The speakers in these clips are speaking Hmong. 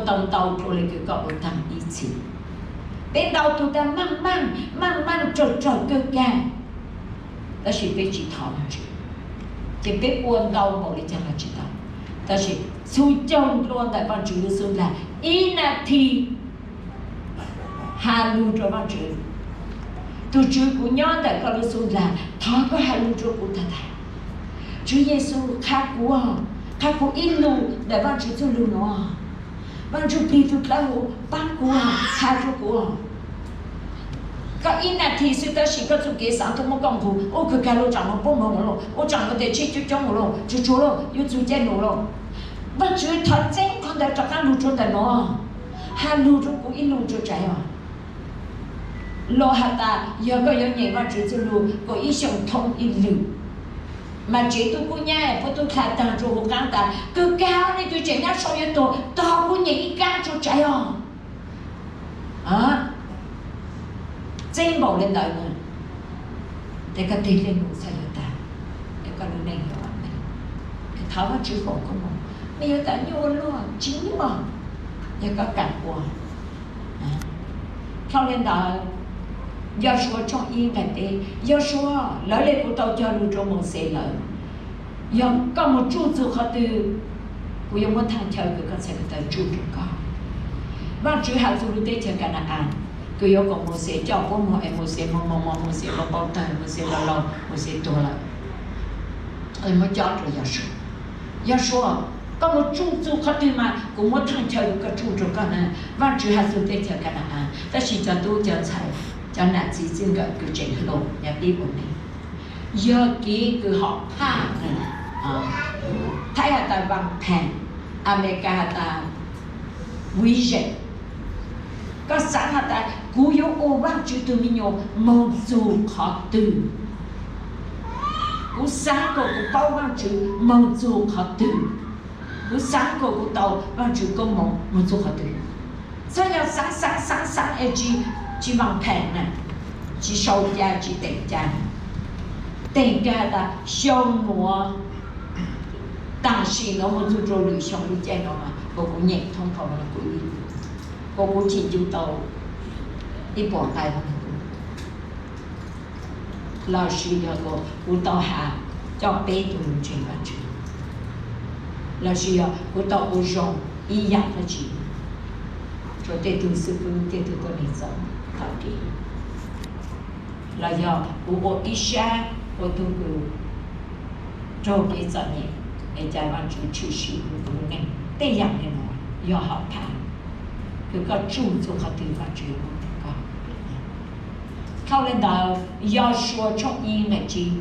tau ntau dua li kws koj ua taag ib txhis. Peb ntau tug taag maaj maaj, maaj maaj raug raug kawg kag, tab sis peb tsi thov Vaajtswv, ces peb ua ntau npaum li caag los tsi tau. Tab sis txhua caug dlua ntawm Vaajtswv lub xub ntiag, ib nas this has lug rua Vaajtswv. Tug Tswv, kuv nyob ntawm koj lub xub ntiag, thov koj has lug rua kuv taag taag. Tswv Yexus, qha kuv, qha kuv ib lug ntawm Vaajtswv txuj lug nuav. Vaajtswv, plig tug dlawb huv paab kuv, has rua kuv. Koj ib nas this xwb tab sis koj txuj kev xaav tuaj muab koj nqug, ua kawg kag lug, tsaam nuav puab moog lawm, ua tsaam nuav tes tsheb coob coob lawm, tsuag tsuag lawm, yuav txug caij num lawm. Vaajtswv, thov txeeb qhov ntawd rov qaab lug rua ntawm nuav, has lug rua kuv ib lug tso tsaiv os. Los has tas yog koj yuav nyeem Vaajtswv txuj lug kuas ib xyoos thoob ib lwm, mas tsev tub kub nyab puab tub dlha taag rua huv qaab tas, kawg kag nej tug tseem nyab sau yuav tuag, tog kuv nyeem ib kaab tso tsaiv os. Txeeb npaum le ntawd, tes koj teg le num txhaj yuav taag, es koj lub neej yuav vam meej. Thov Vaajtswv foom koob moov, mej yuav tas nyuaj ua luaj, tsi nyuaj, yog koj kam ua. Dhau le ntawd, Yausuas tshooj ib nqai peb, Yausuas, lawv le kuv tau cog lug rua Mauxes lawm, yog koj moog tsuj txug qhov twg, kuv yuav muab thaaj chaw kws koj txhais ko taw tsuj rua koj. Vaajtswv has txug lub teb chaws Ka na-as kws yuav koom Mauxes coj puab moog, es Mauxes moog moog moog, Mauxes npau npau tawg, Mauxes laus laus, Mauxes tuag lawm, es muab cob rua Yausuas. Yausuas, koj moog tsuj txug qhov twg mas kuv muab thaaj chaw kws koj tsuj rua koj na. Vaajtswv has txug teb chaws Ka na-as, tab sis cov tub cov ntxhais, cov nam txiv txij nkawm kws tseem hluas nyob pib ua neej, yog kev kws hom phaj. Thaib has tas vam phem, Amelikas has tas vision. Koj xaav has tas kuv yuav ua Vaajtswv tug me nyuam moog txug qhov twg? Kuv xaav kuas kuv paub Vaajtswv moog txug qhov twg? Kuv xaav kuas kuv tau Vaajtswv koob moov moog txug qhov twg? Txhob yog xaav xaav xaav xaav es tsi, tsi vam phem na, tsi sau ca tsi teem ca. Teem kag tas xyoo nuav, tam sim nuav moog txug rua lwm xyoo lub caij nuav mas kuas kuv nyeem thoob qhov no kuv, kuas kuv chim ncu tau ib puas nqai, lossis yog kuas kuv tau has coj peb tug ntseeg Vaajtswv, lossis yog kuv tau ua zoo ib yaam dlaab tsi rua tej tug xib fwb, tej tug tuab neeg txom nyem tom kev, los yog kuv ua ib sab ua tug kws raug kev txom nyem, es ca Vaajtswv tshwm sim kuv lub neej. Tej yaam le nuav yog hom phaj kws koj tsuj txug qhov twg Vaajtswv yuav koob moov koj. Dhau le ntawd, Yausuas tshooj ib nqai tsib,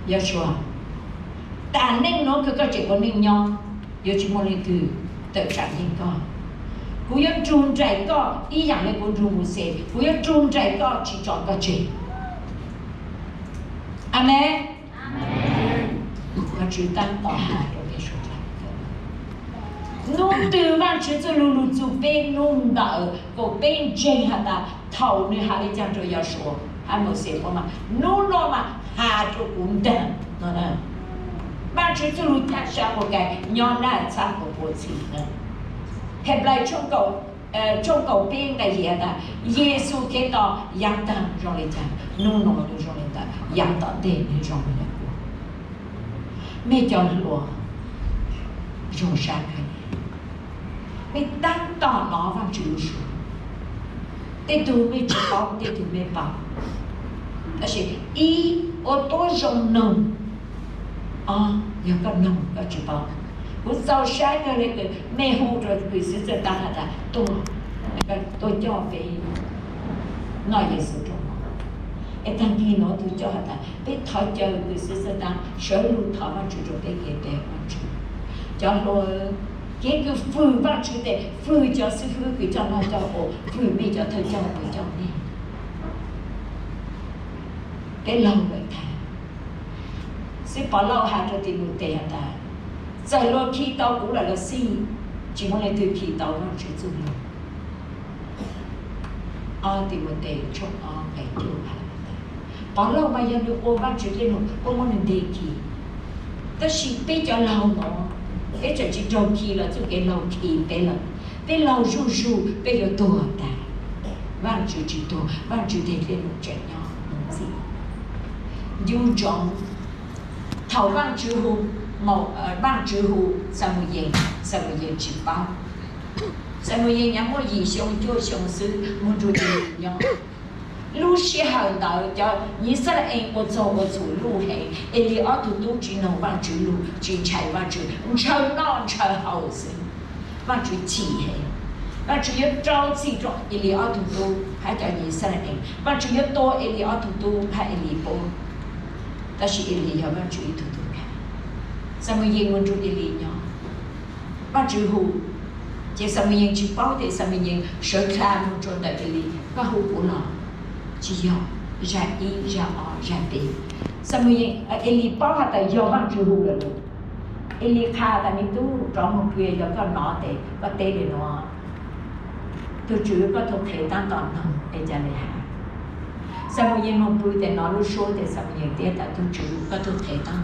Yausuas, tas neej nuav kws koj tseem ua neej nyob, yuav tsi muaj leej twg tawm tsam yeej koj. Kuv yuav nrug nraim koj ib yaam le kuv nrug Mauxes, kuv yuav nrug nraim koj tsi tso koj tseg. Amees. Vaajtswv taab tom has rua peb suav dlawg. Nub twg Vaajtswv txuj lug lug txug peb nub ntawd kuas peb ntseeg has tas thaum nwg has le caag rua Yausuas hab Mauxes puab mas nub nuav mas has rua kuv ntaag no. Vaajtswv txuj lug ca sab ua ke nyob naj txhab puv puv txhis. Henplais tshooj kaum peb nqai yim tas, Yexus Khetos yaav taag zoo le caag, nub nuav nwg zoo le ntawd, yaav tom ntej nwg zoo le ntawd. Mej cov hluas, zoo sab kawg. Mej taab tom nov Vaajtswv lub suab. Tej tug mej tsi paub, tej tug mej paub, tab sis ib ua tuab zoo noog. Yog koj noog koj tsi paub, kuv txaus sab kawg le kws mej hu rua kws xwv txwj taab has tas tuaj, tuaj coj peb noj Yexus rua mov. Es taag kis nuav tug coj has tas peb thov caw kws xwv txwj taab sawv lug thov Vaajtswv rua peb kev pe Vaajtswv. Cov hluas, kev kws fwm Vaajtswv tes fwm cov xib fwb kws coj noj coj ua, fwm mej cov thawj coj kws coj mej. Peb laug lawm tag. Xib Pov Lauj has rua Timautes has tas, txawm luag khi tau kuv lawm los xij, tsi muaj leej twg khi tau Vaajtswv txuj lug. Ob Timautes tshooj ob nqai cuaj has tas, Pov Lauj mas yog nwg ua Vaajtswv dlej num puab muab nwg nteg khi. Tab sis peb cov laug nuav, Peb tseem tsis raug khi los txuj kev laug khi peb lawm. Peb laug zuj zus peb yuav tuag tas. Vaajtswv tsis tuag, Vaajtswv tej dlej lug tseem nyob mus ntxiv. Ncu ntsoov, thaum Vaajtswv hu, Vaajtswv hu Xamuyees, Xamuyees tsis paub. Xamuyees nyav muaj yim xyoo cuaj xyoo xwb, moog nrug Elis nyob. Lub sij hawm ntawd cov Yixalayees ua txaug ua txhum luj heev, Elis ob tug tub tsis noog Vaajtswv lug, tsis ntshai Vaajtswv, ntshaw noj ntshaw haus xwb. Vaajtswv chim heev. Vaajtswv yuav rau txim rau Elis ob tug tub hab cov Yixalayees. Vaajtswv yuav tua Elis ob tug tub hab Elis puab. Tab sis Elis yog Vaajtswv ib tug tub nrag. Xamuyees mus nrug Elis nyob. Vaajtswv hu, ces Xamuyees tsis paub tes Xamuyees sawv dlha mus rua ntawm Elis, koj hu kuv los? Tsis yog, zag ib, zag ob, zag peb. Xamuyees, Elis paub has tas yog Vaajtswv hu lawm lug. Elis qha tas, me tub, rov moog pw, yog koj nov tes koj teb le nuav, tug Tswv koj tug qhev taab tom noog es ca le has. Xamuyees moog pw tes nov lub suab tes Xamuyees teb tas, tug Tswv koj tug qhev taab tom